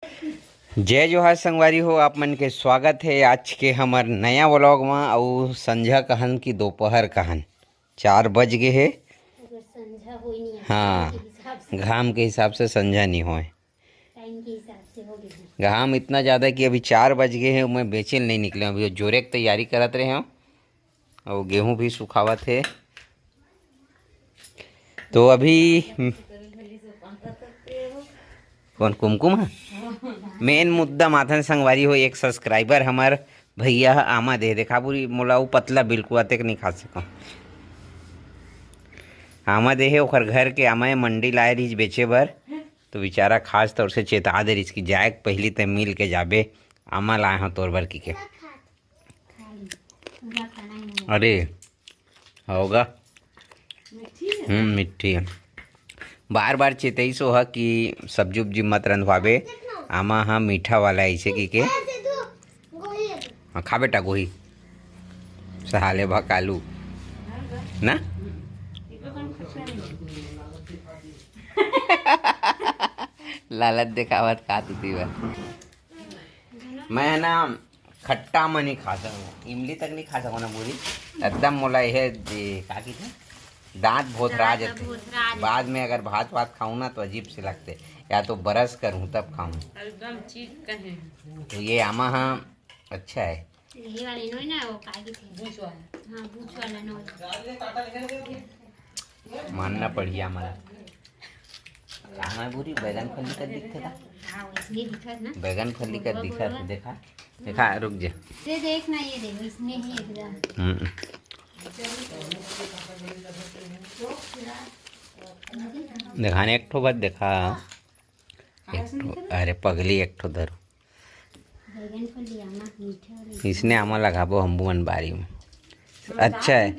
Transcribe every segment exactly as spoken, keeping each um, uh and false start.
जय जोहार संगवारी हो, आप मन के स्वागत हे आज के हमर नया व्लॉग मा। अउ संझा कहन कि दोपहर कहन, चार बज गे हे। अगर संझा होई नहीं है, हाँ, time के हिसाब से। घाम के हिसाब से संझा नहीं होए। Time के हिसाब से हो गए हैं। घाम इतना ज़्यादा कि अभी चार बज गे हे, मैं बेचे ल नहीं निकले, अभी जोरे के तैयारी करत रहे हूँ। अउ गेहूं भी सुखावत हे। तो अभी कौन कुमकुम है? मेन मुद्दा माथन संगवारी हो, एक subscriber हमर भैया ह आमा दे, देखा पूरी मोला वो पतला बिल्कुल अतेक नहीं खा सकूं। आमा दे हे, ओकर घर के आमा हे, मंडी लाए रहिस बेचे बर, तो बेचारा खास तौर से चेता दे रहिस कि जाए के पहिली ते मिल के जाबे, आमा लाए हो तोर बर की के। अरे, होगा। हम्म, मीठी है। बार बार चेतई सो ह कि सब्जी उब्जी मत रंधवाबे। आमा ह मीठा वाला ऐसे की के। हाँ, खा बेटा गोही। सहाले भकालू ना। लालच देखावत का तू तीवर। मैं है ना खट्टा म नहीं खा सकूँ, इमली तक नहीं खा सकूँ ना पूरी। एकदम मोला यह दे-, का कहिथे, दांत भोथरा जाथे। बाद में अगर भात वात खाऊँ ना तो अजीब से लगथे, या तो ब्रश करूँ तब खाऊँ। एकदम चीज कहे। तो ये आमा हाँ अच्छा है। यही वाली नोई ना, वो का कहिथे? बूच वाला। हाँ, बूच वाला नोई। मानना पड़िया हमारा। कहाँ है पूरी बैगन फली का दिखथे का? हाँ, इसमें दिखत ना। बैगन फली का दिखत, देखा, देखा, रुक जा। ये देख ना, ये देख, इसमें ही एकदम। हम्म। देखा ना, एक ठो बात देखा। एक ठो, अरे पगली, एक ठो धरो। बैगन फली आमा मीठा और इसने आमा लगाबो हम्बू मन बारी में। अच्छा है।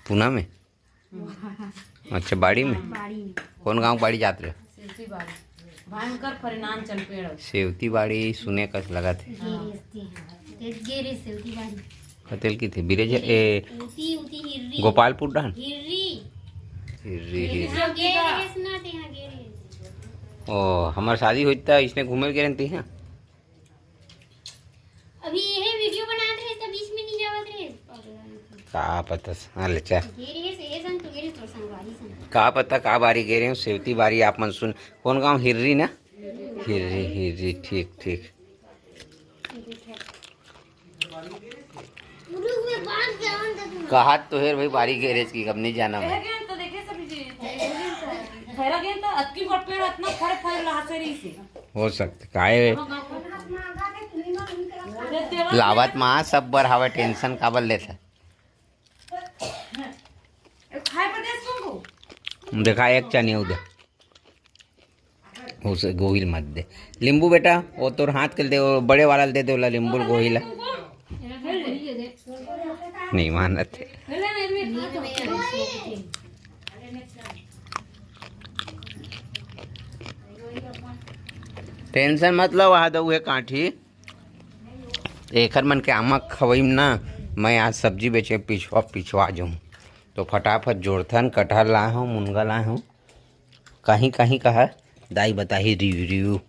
पूना में? अच्छा, बाड़ी में? बाड़ी में। कौन गांव बाड़ी जात रहे? सेवती बाड़ी। भयंकर फरीनान चल पेड़। सेवती बाड़ी सुने कस लगत हे। गे रहिस ते, हाँ। ते गे रहिस सेवती बाड़ी। कतेल की थे? बिरेज-, ए, उती, उती हिर्री। गोपालपुर डहन? हिर्री। हिर्री, हिर्री। हाँ, गे रहिस ना ते, हाँ, गे रहिस। ओ, हमर शादी होई त इसने घूमे ल गे रहती हैं। अभी यही वीडियो बनात रहे, त बीच में नहीं जावत रहे। का पता स-, हाँ, ले चल। गे रहे से, ये संग तो गे रहे, तो संगवारी संग। का पता का बारी गे रहे हो, सेवती बारी आप मन सुन। कौन गांव? हिर्री ना? हिर्री, हिर्री, ठीक, ठीक। कहात तो हेर भाई, बारी गे रहे कि अब नहीं जाना मैं। तो देखे सभी जी, खैरा गेन तो अतकी बड़ पेड़, इतना फर फर ला से रही से। हो सकता, काहे? लावत माँ सब बर हवे, tension काबर लेत है? खाए पर दे इसको। देखा, एक चने उधर। उसे गोहिल मत दे। नींबू बेटा, वो तोर हाथ के दे, वो बड़े वाला दे दे, वाला नींबू गोहिल। नहीं मानत हे। Tension मत लो, वहाँ दो है काठी। एकर मन के आमा खवई ना, मैं आज सब्जी बेचे पिछवा पिछवा जाऊँ। तो फटाफट जोड़थन, कटहल लाए हूँ, मुनगा लाए हूँ। कहीं कहीं कहा दाई बताही रिव रिव।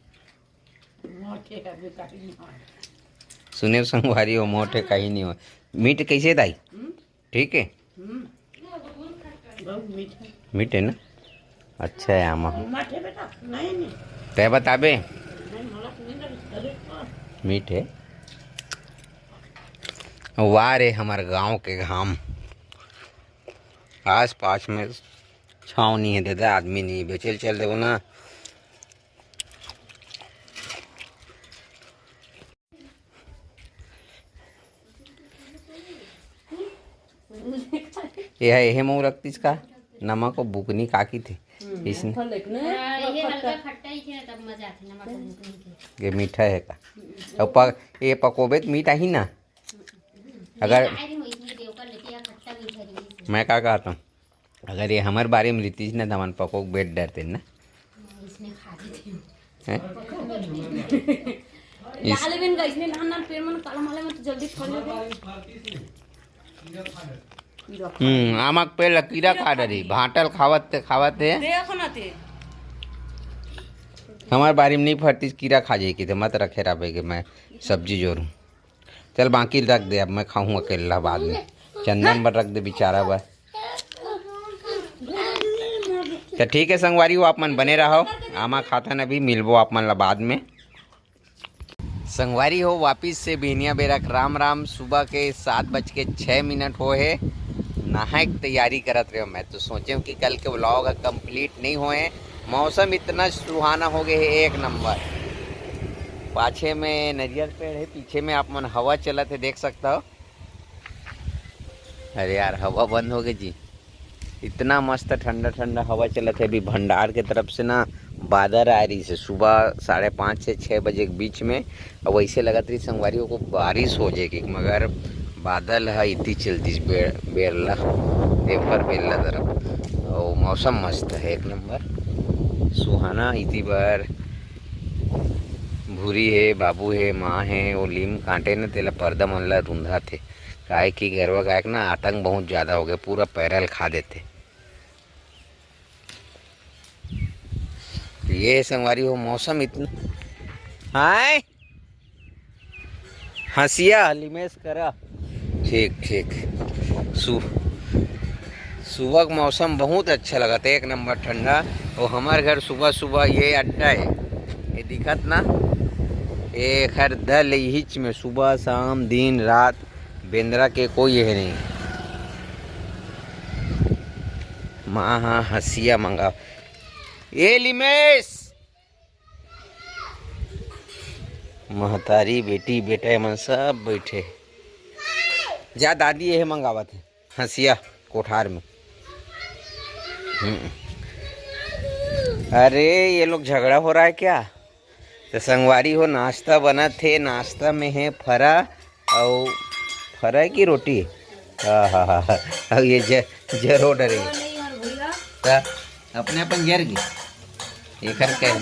सुने संगवारी हो, मोटे कहीं नहीं हो। मीठ कैसे दाई? ठीक है? बहुत मीठा। मीठ है ना? अच्छा है आमा। मीठा है बेटा? नहीं, नहीं। तय बताबे? नहीं, मला तो नहीं लगे। मीठ है। वाह रे, हमार गांव के घाम। आस पास में छाँव नहीं है दादा, आदमी नहीं है, बेचेल चल देबो ना। ये है, ये मऊ रखतीस का? नमक को बुकनी का की थी? हम्म, इसने फल एक ने हाँ, ये हल्का खट्टा ही थे, तब मजा आती नमक को बुकनी के। ये मीठा है का? और प-, ये पकोबे तो मीठा ही ना? अगर मीठा है, इसमें देवकर लेती है, खट्टा मीठा नहीं है। मैं का कहता हूँ, अगर ये हमर बारे में लेतीस ना, तो हमन पकोक बेट डरते ना। इसने खा लेते हैं। हैं? इस लाल बेन का इसने नान नान पेड़ मन काला माले में तो जल्दी फल लेते। हम्म, आमक पेड़ ला कीरा खा डरी, भांटल खावत ते, खावत है। देखो ना ते। हमार बारी में नहीं फरतिस, कीरा खा जाई कहिथे, मत रखे रहबे के मैं सब्जी जोरूँ। चल बाकी रख दे, अब मैं खाहूँ अकेला बाद में। चंदन बर रख दे बेचारा बर। तो ठीक है संगवारी हो, आप मन बने रहो, आमा खाथन, अभी मिलबो आप मन ला बाद में। संगवारी हो, वापिस से बिहनिया बेरा के राम राम। सुबह के सात बज के छः मिनट होए हे, नहाए के तैयारी करत रहे। मैं तो सोचे हूँ कि कल के व्लॉग ह कंप्लीट नहीं होए, मौसम इतना सुहाना हो गए हे, एक नंबर। पाछे में नरियर पेड़ हे, पीछे में आप मन हवा चलत हे, देख सकता हो। अरे यार, हवा बंद हो गई जी। इतना मस्त ठंडा ठंडा हवा चलत हे। अभी भंडार के तरफ से ना बादर आ रही से सुबह साढ़े पाँच से छः बजे के बीच में। अब वैसे लगत रही संगवारी हो बारिश हो जाएगी, मगर बादल ह इति चलतीस बे-, बेरला, देवकर बेरला तरफ। और मौसम मस्त है, एक नंबर सुहाना। इति बार भूरी हे, बाबू हे, माँ हे, वो लीम कांटे न तेला पर्दा मन ला रूंधा थे, काहे कि गरवा गाय के ना आतंक बहुत ज्यादा हो गया, पूरा पैरल खा देते। तो ये संगवारी हो मौसम इतना, हाय हंसिया लिमेश करा। ठीक ठीक। सु सुबह का मौसम बहुत अच्छा लगत है, एक नंबर ठंडा। और हमारे घर सुबह सुबह ये अड्डा है, ये दिखत ना, ये खर दल हिच में सुबह शाम दिन रात बेंदरा के कोई ये नहीं। माँ हाँ हंसिया मंगा। ए लिमेश, महतारी बेटी बेटा मन सब बैठे। जा दादी ये मंगावत है हंसिया कोठार में। हम्म। अरे ये लोग झगड़ा हो रहा है क्या? तो संगवारी हो नाश्ता बनत हे, नाश्ता में है फरा अउ फरा की रोटी। आहा, अब ये ज-, जरो डरे। त अपने अपन जर गे। एकर कह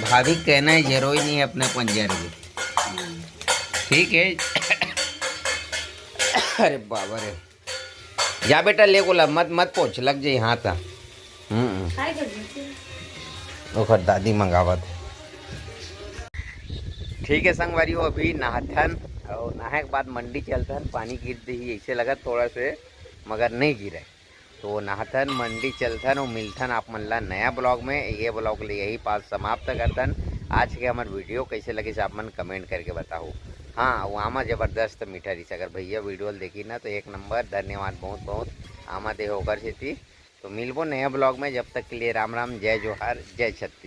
भाभी कहना है जरो ही नहीं है अपने अपन जर गे। ठीक है। अरे बाबा रे। जा बेटा ले गोला मत मत पोछ लग जाई हाथ। हम्म। ओकर दादी मंगावत है। ठीक है संगवारी हो अभी नहाथन और नहाए के बाद मंडी चलथन। पानी गिर दही ऐसे लगत थोड़ा से मगर नहीं गिरे। तो नहाथन मंडी चलथन और मिलथन आप मन ला नया ब्लॉग में। ये ब्लॉग ले यही पास समाप्त करथन। आज के हमार वीडियो कैसे लगे आप मन कमेंट करके बताओ। हाँ वो आमा जबरदस्त मीठा रही अगर भैया वीडियो देखी ना तो एक नंबर धन्यवाद बहुत बहुत आमा दे होकर से थी। तो मिलबो नया ब्लॉग में, जब तक के लिए राम राम, जय जोहार, जय छत्तीस।